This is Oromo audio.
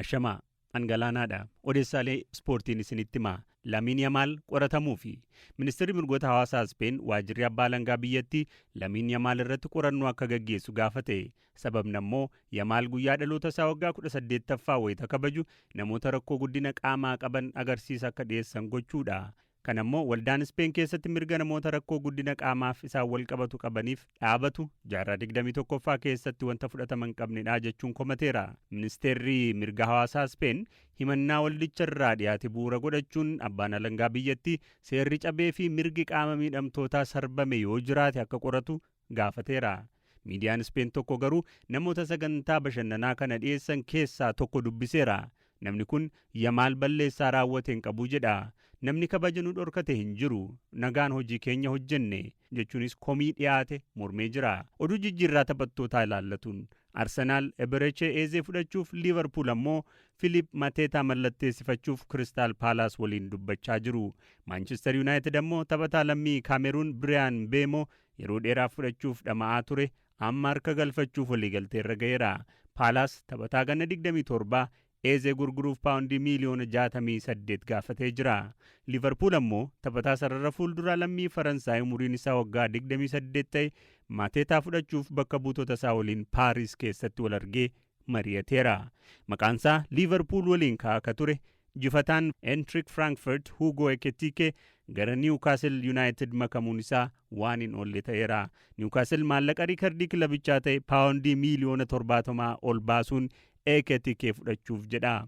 Ashamaa Angalaanaadha. Odeessaalee ispoortiin isinitti himaa. Lamiin Yamaal qoratamuu fi Ministeerri mirgoota hawaasaa Speen waajjirri abbaa alangaa biyyattii Lamiin Yamaal irratti qorannoo akka gaggeessu gaafate. Sababni ammoo Yamaal guyyaa dhaloota isaa waggaa 18ffaa wayita kabaju namoota rakkoo guddina qaamaa qaban agarsiisa akka dhiyeessan gochuudha. Kan ammoo waldaan Speen keessatti mirga namoota rakkoo guddina qaamaaf isaan wal qabatu qabaniif dhaabatu jaarraa 21ffaa keessatti wanta fudhatama hin qabnedha jechuun komateera. Ministeerri mirga hawaasaa Speen himannaa waldicha irraa dhiyaate bu'uura godhachuun abbaan alangaa biyyattii seerri cabee fi mirgi qaama miidhamtootaa sarbame yoo jiraate akka qoratu gaafateera. Miidiyaan Speen tokko garuu namoota sagantaa bashannanaa kana dhiyeessan keessaa tokko dubbiseera. Namni kun Yamaal balleessaa raawwate hin qabu jedha. Namni kabaja nu dhorkate hin jiru. Nagaan hojii keenya hojjenne jechuunis komii dhiyaate mormee jira. Oduu jijjiirraa taphattootaa ilaallatuun Arsenaal Ebereche Eezee fudhachuuf, Liivarpuul ammoo Filip Mateetaa mallatteessifachuuf Kiristaal Paalaas waliin dubbachaa jiru. Maanchister Yuunaayitid ammoo taphataa lammii Kaameruun Biriyaan Beemoo yeroo dheeraaf fudhachuuf dhama'aa ture amma harka galfachuuf waliigalteerra ga'eera. Paalaas taphataa ganna 27 Eezee gurguruuf paawundii miiliyoona 68 gaafatee jira. Liivarpuul ammoo taphataa sarara fuulduraa lammii Faransaay umuriin isaa waggaa 28 ta'e Mateetaa fudhachuuf bakka buutota isaa waliin Paaris keessatti wal argee mari'ateera. Maqaan isaa Liivarpuul waliin ka'aa akka ture jifataan Entrik Frankfurt Hugo Eketike gara Newcastle United makamuun isaa waan hin oolle ta'eera. Newcastle maallaqa riikardii kilabichaa ta'e paawundii miiliyoona 70 ol baasuun Eketike fudhachuuf jedha.